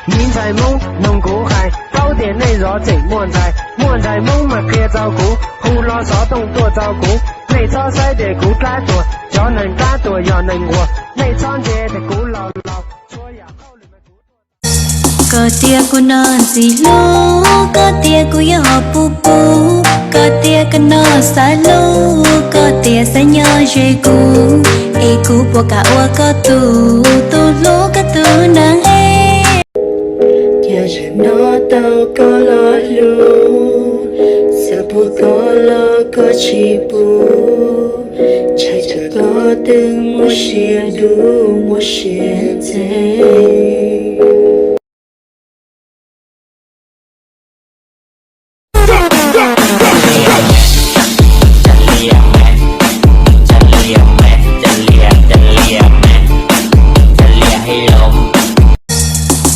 Me ntxhais Hmoob, noog kuv hais, paub tias nej zov tseem muaj ntxhais, muaj ntxhais Hmoob mas qhia txog kuv, hu hlo xov tooj tuaj txog kuv. Nej txhob saib tias kuv dlab tsuag, cov neeg dlab tsuag yog neeg nquag. Nej txhob ntse tias kuv laus laus, txhua yam hauj lwm mas kuv Koj tias kuv no ntxim hlub, koj tias kuv yog hom pub pub, koj tias koj no xav hlub, koj tias xav nyob ze kuv, es kuv puas kam ua koj tus, tus hlub koj tus neeg es. Cas zaum no tau koj los hlub, xav pub koj los koj tsis pub, ntshai tsam koj twb muaj siab dub muaj siab ntxeg.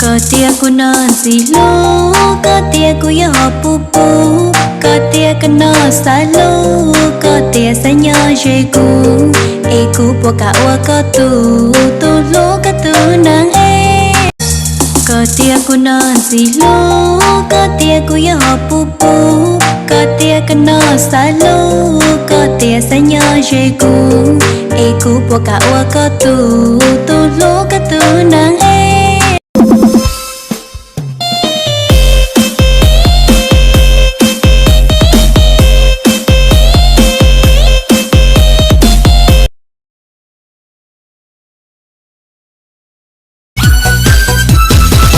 Koj tias kuv no ntxim hlub, koj tias kuv yog hom pub pub, koj tias koj no xav hlub, koj tias xav nyob ze kuv, es kuv puas kam ua koj tus, tus hlub koj tus neeg es. Koj tias kuv no ntxim hlub, koj tias kuv yog hom pub pub, koj tias koj no xav hlub, koj tias xav nyob ze kuv, es kuv puas kam ua koj tus, tus hlub koj tus neeg es.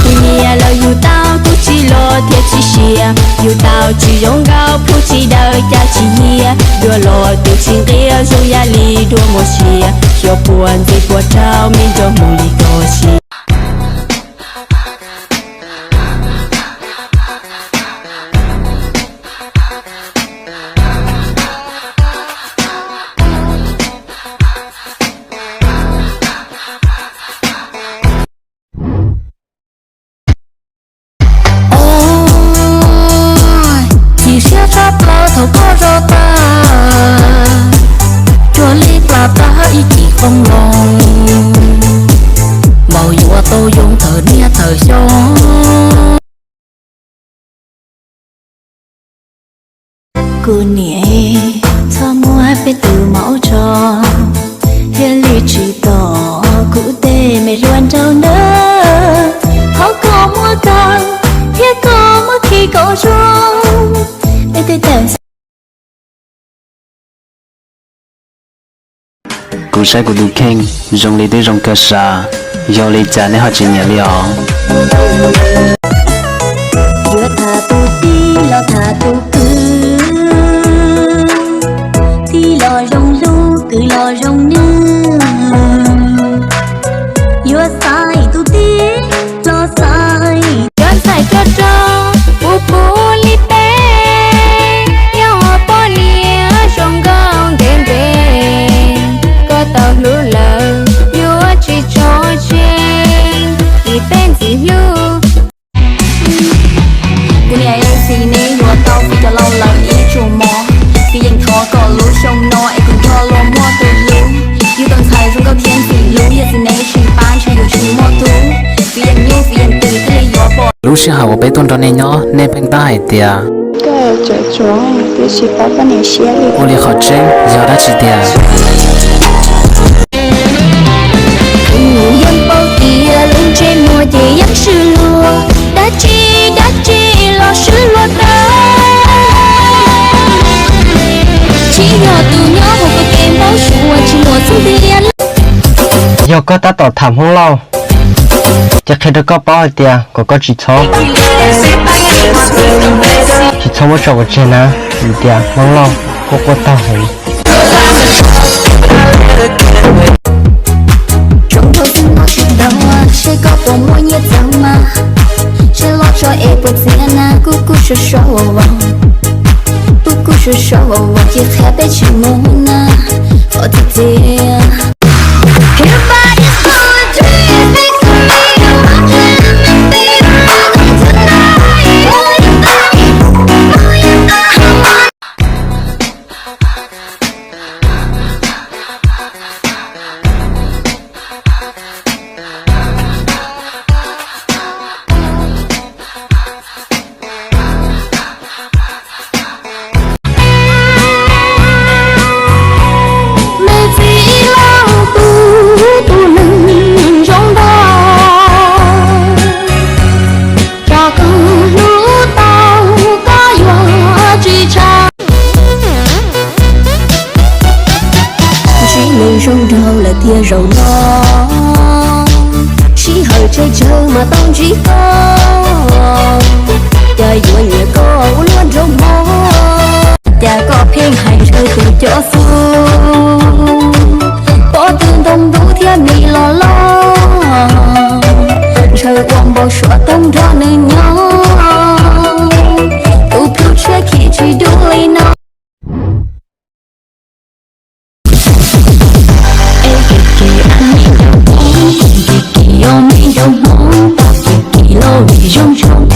Kuv nyiam lawm yus tau kuv tsis los thiab tsis siab, yus tau tsis zoo nkauj pub tsis dawb cas tsis yiag, dua los tus tsis nqia zoo yam li dua muaj sia, xyov puas ntxim puas rau me nraug mus li koj siab. Chim siab tshaj plaws thaum koj zoo tag, cuag li plas tag ib cim qoob loo, npaum yuav tau yoo thawm niaj thawm xyoo. Kuv niam, txhob muab peb tus maum tso, thiaj li tsis tom kuv tej me hluas nraug ntawd. Thov koj muab kaw thiab koj muab khi kom zoo, peb twb tawm. Kuv saib kuv tus kheej zoo li twb zoo kawg sav, yog li cas nej ho tsis nyiam li os? Yuav tham tus tij los tham tus kwv, tij los zoo hlub kwv los zoo nyoog. Yuav xaiv tus tij los xaiv, yuav xaiv rog rog puv puv li peb, yog poj niam zoo nkauj ntev ntev, koj tau hlub lawm yuav tsis tso tseg, vim peb ntxim hlub. Kuv niam, ib txhis neb yuav tau fiv cov laus lawm ib tsuas hmo, fiv yeem thov kom lub xyoo no es kuv nrog luag muaj tus hlub. Yus tau ntxhais zoo nkauj thiab ntxim hlub, yog tsis neb tsis pab ntshe yus tsis muaj tub. Fiv yeem nyuj fiv yeem twm thiaj li yuav pom. Lub sij hawm uas peb tuaj nrog nej nyob, nej pheej tab hais tias, koj cawm tsuav twb tsis paub poj niam siab li. Ua li qhov tseeb yog dab tsi tiag? Kuv yeej paub tias lub ntsej muag ces yeej swb luag, dab tsi dab tsi los swb luag tag. Tsis yog tus nyob hauv koj kev npau suav tsis muaj txuj ntiag. Yog koj tab tom tham Hmoob Lauj, ces qhia rau koj paub hais tias kom koj tsis txhob, tsis txhob muab tso pov tseg na, vim tias Hmoob Lauj quaj quaj taug heev. Zoo nraug xwb no tsis tau, seb koj puas muaj nyiaj txawv mas, seb loj tso es puas txiav na, kuj kuj sua sua vau vau, kuj kuj sua sua vau vau, cia qhia peb tsis mus na, qhov txiav txiav. Zaum no sij hawm tsawg tsawg mas tau ntsib koj, cas yuav nyiam koj ua luaj nraug mog. Cas koj pheej hais ntshaw tus cov xub, pob tw ntoo ntub thiab mis los loj, ntshaw ua npau suav toog nrog nws nyob, tus plhu tshiab khi tsis dub li no. Es kim kim ab me ncauj hmoob, kim kim yog me ncauj hmoob, tau kim kim los vim zoo zoo.